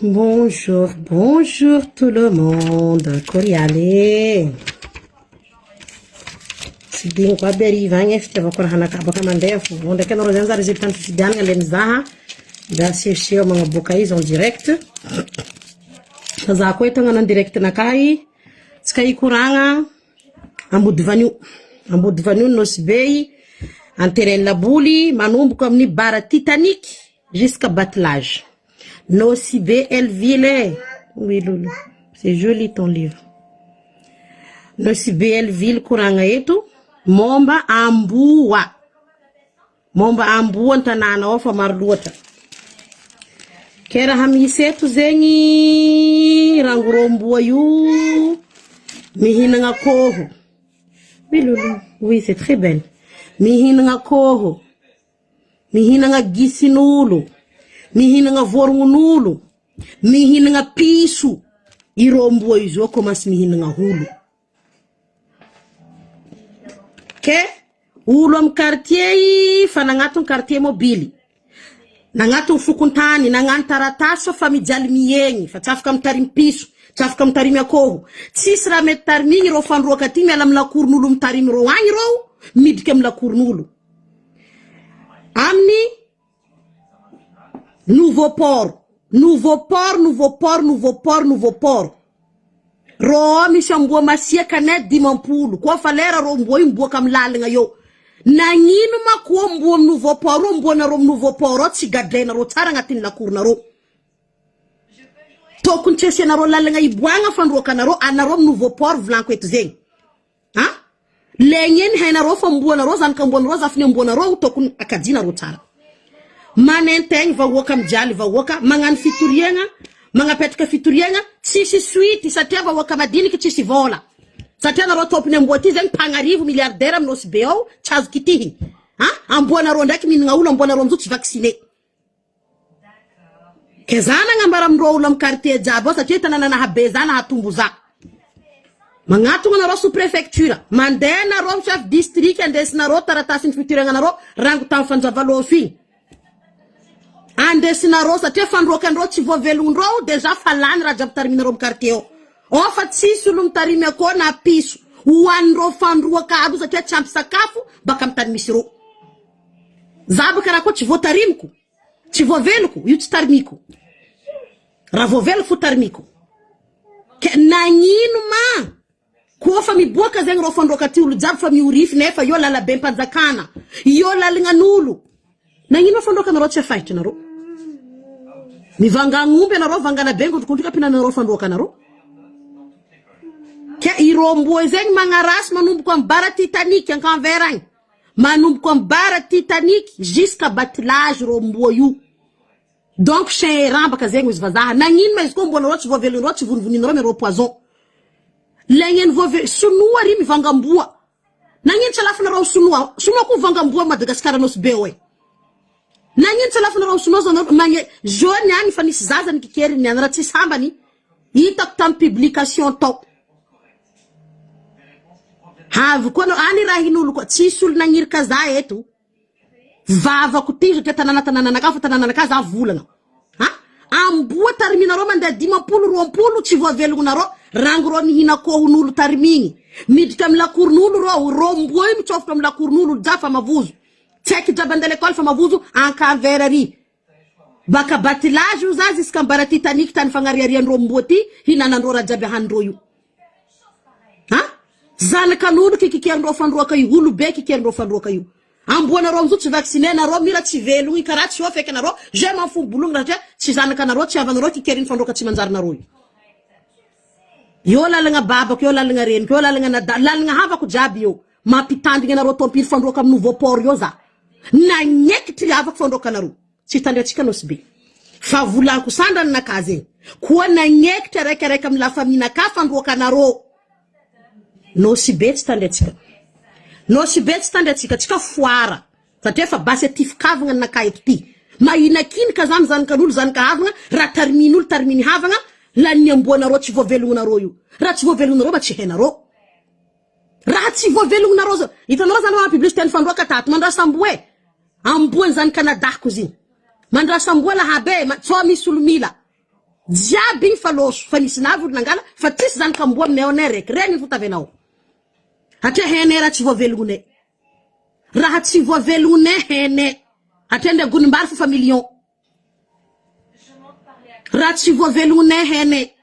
Bonjour, bonjour tout le monde. Akory aly e. Tsy digniko aby hariva agny e, fitiavako raha anakabaka mandeha fo. Vao ndraiky anareo zany za résultat ny fifidianana le mizaha, mba asehoseho magnaboaka izy en direct. Fa za koa eto hagnano en direct nakahy, tsika hikoragna Ambodivanio. Ambodivanio Nosy Be, en terrain laboly, manomboka amin'ny bar Titanic jusqu'à Battelage. Nosy Be Hellville e. Oui Lolo, c'est joli ton livre. Nosy Be Hellville koragna eto, momba amboa. Momba amboa an-tanàna ao fa maro loatra. Ke raha misy eto zegny rangoromboa io mihinagna akôho. Oui Lolo, oui c'est très belle. Mihinagna akôho, mihinagna gisin'olo, mihinagna vorognon'olo, mihinagna piso. Irô amboa io zao commence mihinagna olo. Ke olo amy quartier i fa nagnatony quartier mobily, nagnatony fokontany, nagnano taratasy fa mijaly miegny fa tsy afaka mitarimy piso, tsy afaka mitarimy akôho. Tsisy raha mety tarimigny rô fandroaka aty miala amy lakoron'olo mitarimy rô agny rô midriky amy lakoron'olo. Amin'ny Nouveau port, nouveau port, nouveau port, nouveau port, nouveau port. Rô ao misy amboa masiaka anay 50 koa fa lera rô amboa io miboaka amy lalagna eo. Nagnino ma koa amboa amy nouveau port io amboanareo amy nouveau port ao tsy gadrainareo tsara agnatin'ny lakoronareo. Tokony tsy asianareo lalagna hiboahagna fandroakanareo anareo amy nouveau port volaniko eto zegny. A! Legny eny hainareo fa amboanareo zanak'amboanareo zafin'ny amboanareo tokony akajinareo tsara. Manentegny vahoaka mijaly vahoaka magnano fitoriagna magnapetraka fitoriagna tsisy suite satria vahoaka madiniky tsisy vôla satria nareo tompony amboa ty zegny mpagnarivo milliardaire am nosy be ao tsy azo kitihiny a! Amboanareo ndraiky mihinagna olo amboanareo amizao tsy vacciné. Ke za nagnambara amindreo olo am quartier jiaby ao satria tanàna nahabe za nahatombo za. Magnatogna anareo sous préfecture, mandeha nareo am chef district andesinareo taratasin'ny fitoriagnanareo rango tam fanjavalôso igny. Andesinareo satria fandroakandreo tsy voavelogndreo dejà fa lany raha jiaby tariminareo am quartier ao. Ao fa tsisy olo mitarimy akô na piso hoanindreo fandroaka aby io satria tsy ampy sakafo baka am tany misy reo. Za baka raha koa tsy voatarimiko, tsy voaveloko, io tsy tarimiko. Raha voaveloko fo tarimiko. Ke nagnino ma koa fa miboaka zegny rô fandroaka ty olo jiaby fa miorify nefa eo lalabem-panjakana, eo lalagnan'olo. Nagnino ma fandroaka nareo tsy afahitry nareo? Mivanga agnomby anareo, vangana be ngondrokondroka ampinanareo fandroaka anareo. Ke irô amboa zegny magnarasy manomboko amy bara Titanic ankanvera agny. Manomboka am bar Titanic jusqu'à battelage rô mboa io. Donc chien errant baka zegny ozy vazaha. Nagnino ma izy koa mbola rô tsy voavelogny rô tsy vonivonina rô mais rô poison. Lagneny voave sinoa ry mivanga-mboa. Nagnino tsy alafonareo sinoa? Sinoa koa mivanga-mboa Madagascar Nosy be ao e. Nagnino tsy alafonareo sinoa zao nareo magne jaune any fa nisy zaza nikikery niany raha tsy sambany hitako tam publication tao. Avy koa anao, any rahin'olo koa, tsisy olo nagnirika za eto. Vavako ty satria tanàna tanànanakahy fa tanànanakahy za volagna. Ha? Amboa tariminareo mandeha 50 20 tsy voavelognonareo, rango reo mihina akohon'olo tarimigny. Miditra amy lakoron'olo reo, reo amboa io mitsôfotro amy lakoron'olo, olo jiaby fa mavozo. Tsy haiky jiaby andeha lekôly fa mavozo ankanvera ary. Baka batilazy io za jusqu'à ambara Titanic tany fagnariariandreo amboa ty hinanandreo raha jiaby ahanindreo io. Ha? Zanakan'olo kikikerindreo fandroaka io, olobe kikerindreo fandroaka io. Amboanareo amizao tsy vacciné nareo mira tsy velogny karaha tsy eo feky anareo, je m'en fous bologna satria tsy zanakanareo tsy havanareo kikeriny fandroaka tsy manjary nareo io. Eo lalagna babako, eo lalagna reniko, eo lalagna nada, lalagna havako jiaby eo. Mampitandrigny anareo tompily fandroaka am nouveau port eo za. Nagneky triavako fandroaka anareo. Tsy hitandry antsika Nosy Be. Fa volanko sandrany naka zegny. Koa nagnekitra araiky araiky am la famille naka fandroaka anareo. Nosy Be tsy tandry antsika. Nosy Be tsy tandry antsika. Tsika foara. Satria efa basy atifikavagna ny naka eto ty. Mahinakinika zany zanakan'olo zanaka havagna raha tarimin'olo tariminy havagna lanin'ny amboanareo tsy voavelognonareo io. Raha tsy voavelognonareo mba tsy hainareo. Raha tsy voavelognonareo zao. Hitanareo zany hoa publicité ny fandroaka tato. Mandrasa amboa e. Amboa ny zanakanadahiko izy igny. Mandrasa amboa lahabe e. Tsao misy olo mila. Jiaby igny fa lôso, fa nisy navy olo nangala fa tsisy zanak'amboa aminay ao anay raiky, regny fo tavenao. Hatria hainay raha tsy voavelognonay. Raha tsy voavelognonay hainay. Hatria ndray gonimbary fo fa million. Raha tsy voavelognonay hainay.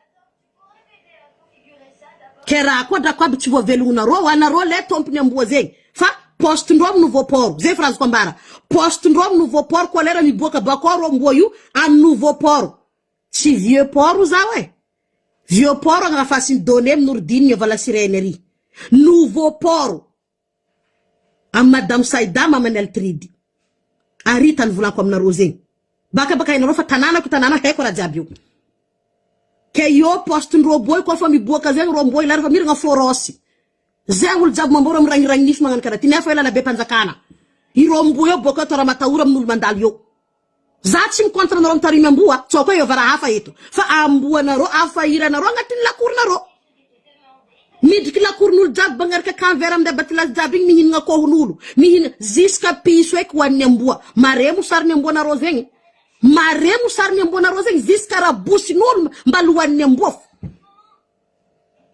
Ke raha koa drako aby tsy voavelognonareo, anareo le tompony amboa zegny. Fa poste ndreo amy nouveau port, zay fa azoko ambara. Poste ndreo amy nouveau port koa lera miboaka bakao reo amboa io amy nouveau port. Tsy vieux port o zaho e. Vieux port agnafasiny données amy Nourdine ava la sirène ary. Nouveau port amy madame Saida mamany Altridy. Ary tany volako aminareo zegny. Baka baka hainareo fa tanànako tanàna haiko raha jiaby io. Ke io poste ndreo boy koa fa miboaka zegny reo amboa ilay fa miragna forosy. Zay olo jiaby mambory miragniragny nify magnano karaha ty nefa io lalabe-panjakana. Ireo amboa io boaka eo ramatahora amin'olo mandalo eo. Za tsy mi contre anareo mitarimy amboa, tsao koa hiova raha hafa eto. Fa amboanareo afahiranareo agnatin'ny lakoronareo. Midriky lakoron'olo jiaby magnaraka canver aminday batilasy jiaby igny mihinagna akôhon'olo. Mihina jusqu'à piso eky hoan'ny amboa. Mare mosary ny amboanareo zegny. Mare mosary ny amboanareo zegny jusqu'à rabosin'olo mbala hoan'ny amboa fo.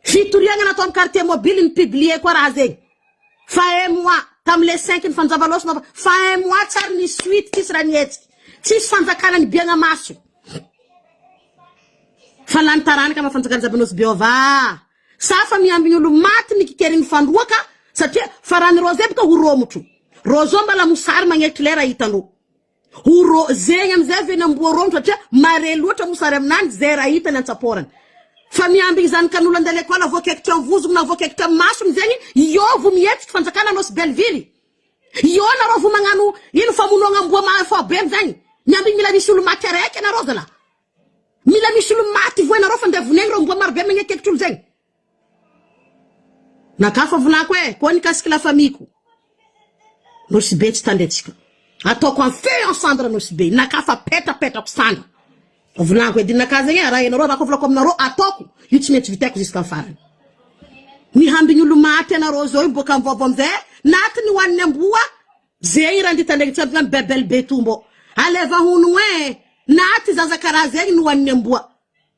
Fitoriagna natao am quartier mobile ni publier koa raha zegny. Fa un mois, tam le cinq ny fanjava loso nova, fa un mois tsary nisy suite tsisy raha nihetsiky. Tsisy fanjakana nibiagna maso. Fa lany taranaka ma fanjakana jiaby Nosy Beova. Sa fa miambigny olo maty nikikerin'ny fandroaka satria fa raha ny rose boka ho romotro. Roseau mbala mosary magnetry lera hitandro. Ho ro zegny amizay ve ny amboa romotro satria mare loatra mosary aminany zay raha hitany antsaporany. Fa miambigny zanakan'olo andeha lekôla voakaikitra am vozogno na voakaikitra am masony zegny io vo mihetsiky fanjakana Nosy Belleville. Io nareo vo magnano ino famonoagna amboa ma faobe amizegny. Miambigny mila misy olo maty araiky anareo zalah. Mila misy olo maty voa nareo fa ndeha vonegny reo amboa marobe magnekekitry olo zegny. Naka fa volako e, koa nikasiky la famille-ko. Nosy be tsy tandretsika. Ataoko en feu en cendre Nosy be. Naka fa petrapetrako sandra. Volaniko edy naka zegny e, raha ianareo raha koa volako aminareo ataoko, io tsy maintsy vitaiko jusqu'à farany. Mihambigny olo maty anareo zao io boaka am vaovao amizay, naty ny hoaniny amboa, zegny raha nde tandregny tsy ampy bebel be tombo. Aleva honogno e, naty zaza karaha zegny ny hoaniny amboa.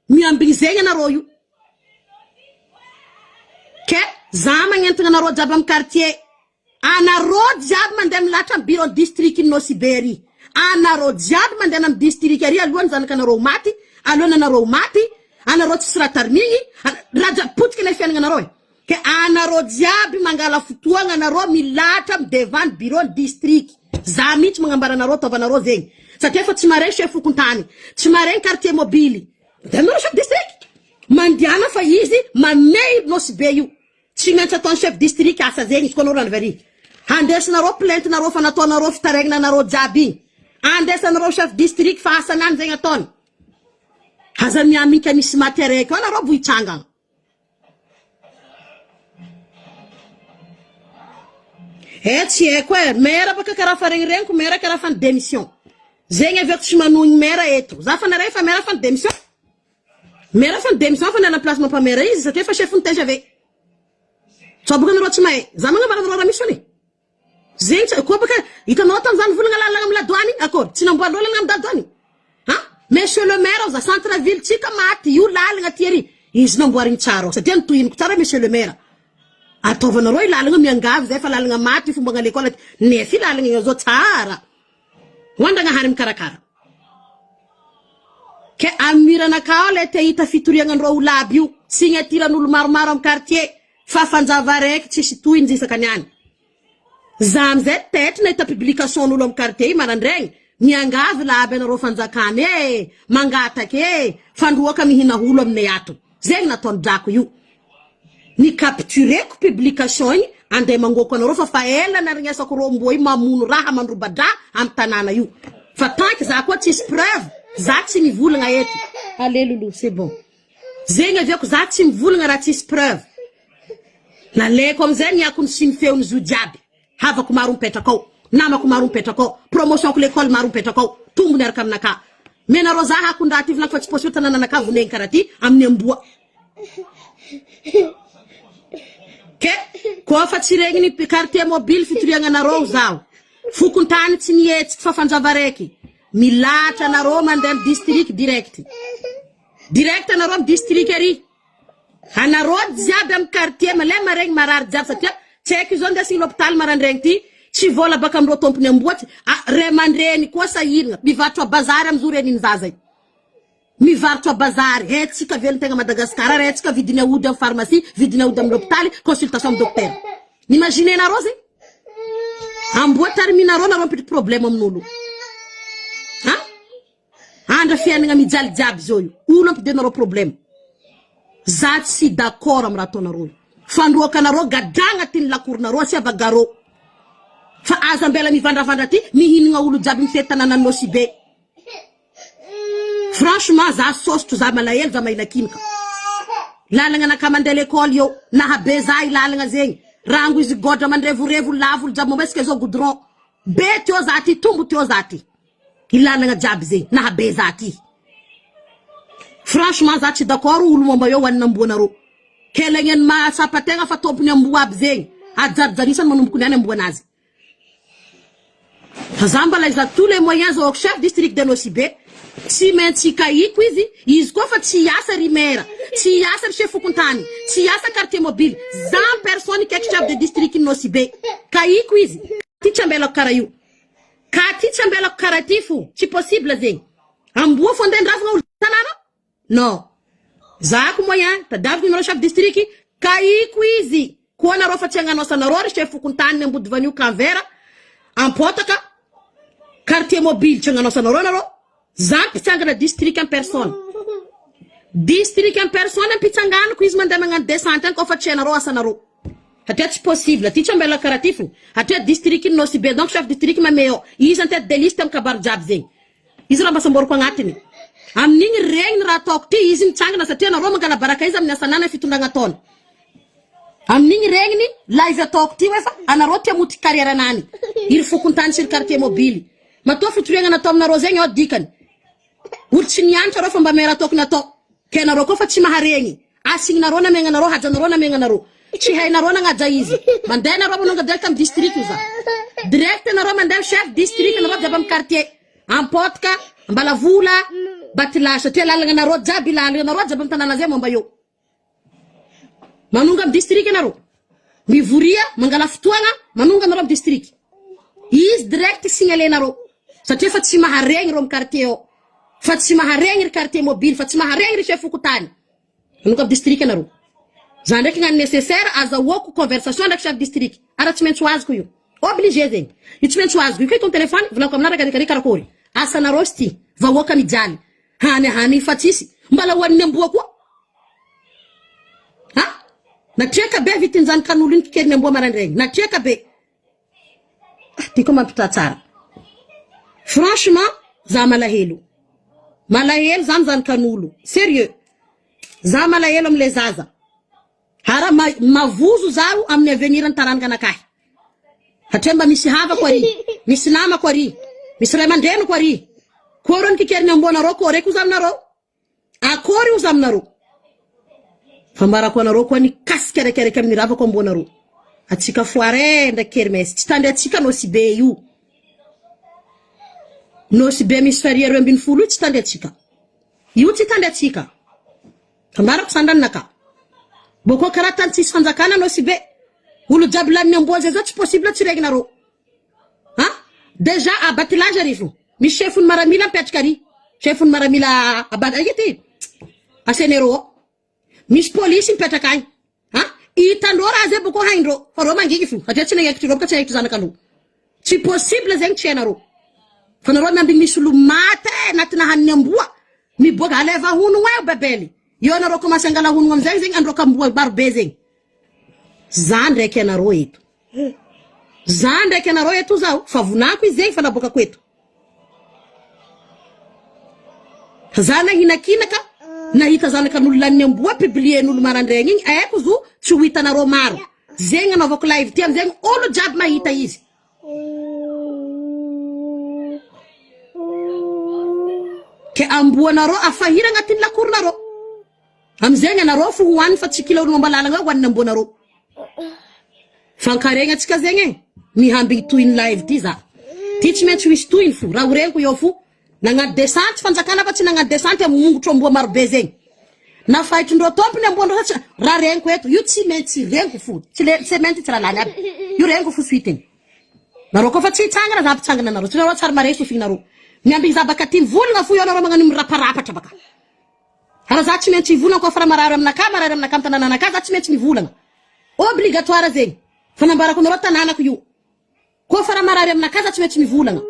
Miambigny zegny anareo io. Ke za magnentagna anareo jiaby am quartier. Anareo jiaby mandeha milahatra am bureau district ny Nosy Be ary. Anareo jiaby mandeha am district ary alohan'ny zanakanareo ho maty, alohan'ny anareo ho maty, anareo tsisy raha tarimigny, raha jiaby potika ilay fiaignanareo e. Ke anareo jiaby mangala fotoagna anareo milahatra am devant ny bureau ny district. Za mihitsy magnambara anareo ataovanareo zegny. Satria efa tsy maregny chef fokontany, tsy maregny quartier mobily. De anareo chef district. Mandiana fa izy mamehy Nosy Be io. Tsy maintsy ataon'ny chef district asa zegny izy koa anareo rano very. Andesinareo plainte nareo fa nataonareo fitaraigna anareo jiaby igny. Andesanareo chef district fa asanany zegny ataony. Aza miaminka misy maty araiky ao anareo vo hitsangana. Eh tsy haiko eh, maire baka karaha fa regniregniko maire karaha fa ni-démission. Zegny avy eo tsy manohigny maire eto. Za fa naregny fa maire fa ni-démission. Maire fa ni-démission fa niala place mampa-maire izy satria efa chef-n'ny TGV. Tsao baka anareo tsy mahay. Za magnambara anareo raha misy fone. Zegny tsy koa baka hitanao tamzany volagna lalagna am ladoany igny akory tsy namboary lalagna am ladoany ha monsieur le maire ao za centre ville tsika maty io lalagna aty ary izy namboarigny tsara ao satria nitohiniko tsara monsieur le maire ataovanareo io lalagna io miangavy zay fa lalagna maty io fombagna lekôly aty nefa io lalagna igny zao tsara ho andragnahary mikarakara ke am miranaka ao le te hita fitoriagnandreo olo aby io signaturan'olo maromaro am quartier fa fanjava araiky tsisy tohiny isaka niany Za amizay taitra nahita publication n'olo am quartier io marandraigny, miangavy la aby anareo fanjakana e, mangataka e, fandroaka mihina olo aminay ato. Zegny nataony drako io. Ni captureko publication igny andeha mangoako anareo fa fa ela narignesako rô mboa io mamono raha mandroba draha am tanàna io. Fa tant que za koa tsisy preuve, za tsy mivolagna eto. Allez loulou, c'est bon. Zegny avy ako za tsy mivolagna raha tsisy preuve. Naleko amizay ny akony sy ny feony zo jiaby. Havako maro mipetraka ao, namako maro mipetraka ao, promotion-ko l'école maro mipetraka ao, tombony araka aminakahy. Menareo za akon-draha ty volagno fa tsy possible tanànanakahy vonegny karaha ty amin'ny amboa. Ke koa fa tsy regniny quartier mobile fitoriagnanareo zaho. Fokontany tsy mihetsiky fa fanjava raiky. Milahatra anareo mandeha am district direct. Direct anareo am district ary. Anareo jiaby am quartier malay maregny marary jiaby satria tsy haiko izao ndesigny l'hôpital marandraigny ty tsy vola baka amreo tompony amboa tsy ah ray aman-dreny koa sahiragna mivarotra bazary amzao reniny zaza io mivarotra bazary haintsika velon-tegna Madagascar ary haintsika vidiny aody am pharmacie vidiny aody am l'hôpitaly consultation am docteur imagine nareo zegny amboa tariminareo nareo mampiditra problème amin'olo ah Andra fiainagna mijaly jiaby zao io. Olo ampidianareo problème. Za tsy d'accord am raha ataonareo io. Fandroakanareo gadra agnatin'ny lakoronareo asiava garrot. Fa aza ambela mivandravandra aty mihinagna olo jiaby mifehy tanànan'i Nosy Be. Franchement za sosotro za malahelo za mahilakinaka. Lalagna anakahy mandeha l'école eo. Nahabe za i lalagna zegny. Rango izy godra mandrevorevo lavo olo jiaby momba zao goudron. Be teo za ty tombo teo za ty. Ilalagna jiaby zegny naha be za ty. Franchement za tsy d'accord olo momba eo hoanina amboanareo. Kelagneny mahatsapa tegna fa tompony amboa aby zegny. Ajarijarisany manomboko niany amboanazy. Fa za mbala iza tous les moyens zao chef district de Nosy Be tsy maintsy kahiko izy, izy koa fa tsy hiasa ry maire, tsy hiasa ry chef fokontany, tsy hiasa quartier mobile, za en personne ikaiky chef de district Nosy Be. Kahiko izy. Ty tsy ambelako karaha io. Ka ty tsy ambelako kara ty fo, tsy possible zegny. Amboa fo andeha andravagna olo tanàna? Non. Zahako moyen, tadiaviko numéro chef district, kahiko izy. Koa nareo fa tsy hagnano asanareo ry chef fokontany Ambodivanio Camp Vert, Ampotaka, quartier mobile tsy hagnano asanareo nareo. Za mpitsangana district en personne. District en personne ampitsanganiko izy mandeha magnano descente any koa fa tsy hainareo asanareo. Satria tsy possible ty tsy ambela karaha ty fo. Satria district ny Nosy Be donc chef district mamehy ao. Izy en tête de liste am kabary jiaby zegny. Izy raha mba samboriko agnatiny. Amin'igny regny ny raha ataoko ty izy mitsangana satria nareo mangala baraka izy amin'ny asanana fitondragna ataony. Amin'igny regniny live ataoko ty hoe fa anareo tia hamotiky carrière anany. Iry fokontany sy ry quartier mobile. Matoa fitoriagna natao aminareo zegny ao dikany. Olo tsy nianatra reo fa mba mera tokony atao. Ke anareo koa fa tsy maharegny. Asigninareo namegnanareo hajanareo namegnanareo. Tsy hainareo nagnaja izy. Mandeha nareo manonga direct am district za. Direct nareo mandeha am chef district nareo jiaby am quartier. Ampotka, Ambalavola, Batilasy satria lalagna nareo jiaby lalagna nareo jiaby am tanàna zay momba eo. Manonga am district nareo. Mivoria, mangala fotoagna, manonga anareo am district. Izy direct signaler-nareo. Satria fa tsy maharegny reo am quartier ao. Fa tsy maharegny ry quartier mobile, fa tsy maharegny ry chef fokontany. Manonga am district nareo. Za ndraiky gnano nécessaire azahoako conversation ndraiky chef district. Ara tsy maintsy ho azoko io. Obligé zegny. Io tsy maintsy ho azoko io. Kay ton téléphone, volaniko aminà raha kary karakory. Asanareo izy ty. Vahoaka mijaly. Hany hany fa tsisy. Mbala hoan'ny amboa koa. Ha? Natriaka be vitin'izany kanolo iny kikerin'ny amboa maraindraigny. Natriaka be. Ah, ty koa mampitaha tsara. Franchement, za malahelo. Malahelo za am'zany kanolo. Sérieux. Za malahelo am'le zaza. Ara ma mavozo zaho amin'ny avenir ny taranaka anakahy. Satria mba misy havako ary, misy namako ary, misy ray aman-dreniko ary. Koa reo ny kikerin'ny amboanareo, koa reko oza aminareo. Akory oza aminareo. Fambarako anareo koa ny kasika araikiaraiky amin'ny ravako amboanareo. Atsika foire ndraiky kermesse. Tsy tandry atsika Nosy Be io. Nosy Be misy farihy 12 io tsy tandry atsika. Io tsy tandry atsika. Ambarako sandranina ka. Boko karaha tany tsisy fanjakana Nosy Be. Olo jiaby lanin'ny amboa zay zao tsy possible tsy regninareo. Ha? Déjà à Batilaja ry fo. Misy chef-n'ny maramila mipetraka ary. Chef-n'ny maramila à Bat aia ty? À Sénéraux ao. Misy polisy mipetraka agny. Ha? Hitandreo raha zay boko haindreo. Fa reo mangigny fo. Satria tsy nagnekitry reo boka tsy nagnekitry zanak'aloha. Tsy possible zegny tsy hainareo. Fa nareo miambigny misy olo maty eh, anatina hanin'ny amboa. Miboaka aleva honogno eo bebely. Eo anareo commence angala honogno amizay zegny androaka amboa maro be zegny. Za ndraiky anareo eto. Za ndraiky anareo eto zaho. Fa vonako izy zegny fa naboakako eto. Za nahinakinaka nahita zanakan'olo lanin'ny amboa publier-n'olo marandraigny igny aiko zo tsy ho hitanareo maro. Zegny anaovako live ty amizegny olo jiaby mahita izy. Ke amboanareo afahira agnatin'ny lakoronareo. Amizegny anareo fo hohaniny fa tsy kila olo momba lalagna eo hohaniny amboanareo. Fankaregna antsika zegny e. Mihambigny tohiny live ty za. Ty tsy maintsy ho hisy tohiny fo. Raha horegniko eo fo. Nagnano descente fanjakana fa tsy nagnano descente am mongotro amboa marobe zegny. Nafahitrindreo tompony amboandreo sa tsy raha regniko eto io tsy maintsy regniko fo tsy le cement tsy raha lany aby io regniko fo suite igny. Nareo koa fa tsy hitsangana za ampitsangana anareo tsy nareo tsary mare sofignareo. Miambigny za baka aty mivolagna fo eo nareo magnano miraparapatra baka. Raha za tsy maintsy hivolagna koa fa raha marary aminakahy marary aminakahy am tanananakahy za tsy maintsy mivolagna. Obligatoire zegny. Fa nambarako anareo tananako io. Koa fa raha marary aminakahy za tsy maintsy mivolagna.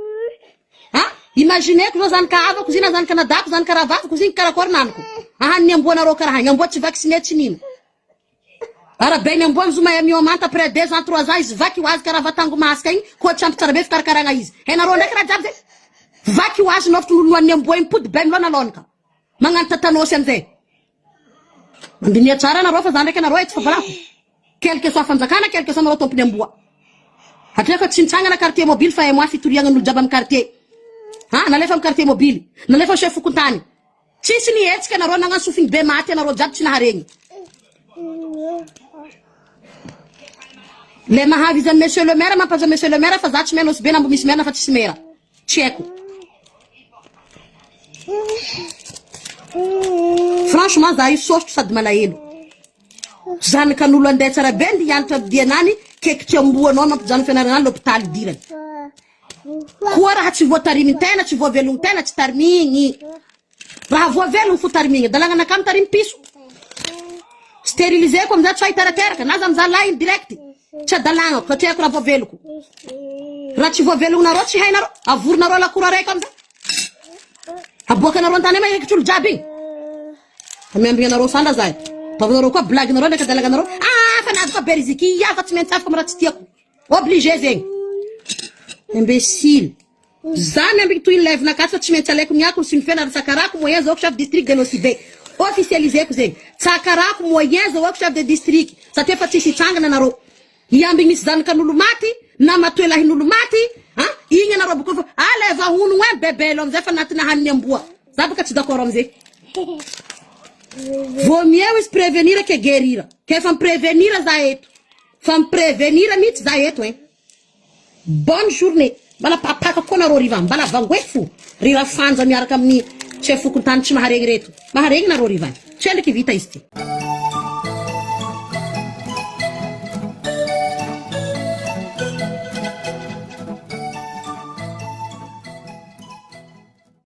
A! Imagineko zao zany ka havako izy na zany kanadako zany ka rahavaviko izy karakory naniko. Ahan'ny amboanareo karaha igny. Amboa tsy vacciné tsy nino. Arahabainy amboa ny zoma eo manta après deux ans trois ans izy vaky ho azy karaha vatango masaka igny koa tsy ampy tsara be fikarakaragna izy. Hainareo ndraiky raha jiaby zay? Vaky ho azy nofotry ny olo amboa igny pody be milônalônaka. Magnano tatanosy amizay. Mandiniha tsara nareo fa za ndraiky anareo e tsy favalako. Quel que soit fanjakana quel que soit nareo tompony amboa. Hatreo fa tsy nitsangana quartier mobile fa un mois fitoriagna n'olo jiaby am quartier. Ha nalefa am quartier mobile, nalefa chef fokontany. Tsisy nihetsika nareo nagnano sofigny be maty anareo jiaby tsy naharegny. Le mahavy izy am monsieur le maire mampaza monsieur le maire fa za tsy mahay Nosy Be na mbo misy maire na fa tsisy maire. Tsy haiko. Franchement za io sosotro sady malahelo. Zanakan'olo andeha tsara be ndy hianatra dianany kekitry amboanao mampijano fianarana any l'hôpital idirany. Koa raha tsy voatarimin-tena tsy voavelogn-tena tsy tarimigny. Raha voavelogno fo tarimigny adalagna anakahy mitarimy piso. Steriliseko amizay tsy hiterateraka na za mizaha lahy iny direct. Tsy adalagnako satria haiko raha voaveloko. Raha tsy voavelognareo tsy hainareo avorinareo lakoro araiky amizay. Aboakanareo antany amy hekitry olo jiaby igny. Fa miambigny anareo sandra zahay. Ataovinareo koa blague nareo ndraiky adalagnanareo. Ah fa nazy koa Beriziky ia fa tsy maintsy afaka amy raha tsy tiako. Obligé zegny. Imbécile. Za miambigny toy ny live nakaty fa tsy maintsy alaiko ny akony sy ny feony ary tsakarako moyen zahoako chef district de Nosy Be. Officialiseko zegny. Tsakarako moyen zahoako chef de district. Satria efa tsisy hitsangana nareo. Hiambigny misy zanakan'olo maty na matoelahin'olo maty a igny anareo boko fa alaiva honogno e bebelo amizay fa natina hanin'ny amboa. Za baka tsy d'accord amizay. Vaut mieux izy prévenir que guérir. K'efa mi-prévenir za eto. Fa mi-prévenir mihitsy za eto hein. Bonne journée. Mbala papaka koa nareo ry mbala vangoe fo. Ry rafanja miaraka amin'ny chef fokontany tsy maharegny reto. Maharegny nareo ry vany. Tsy endriky vita izy ty.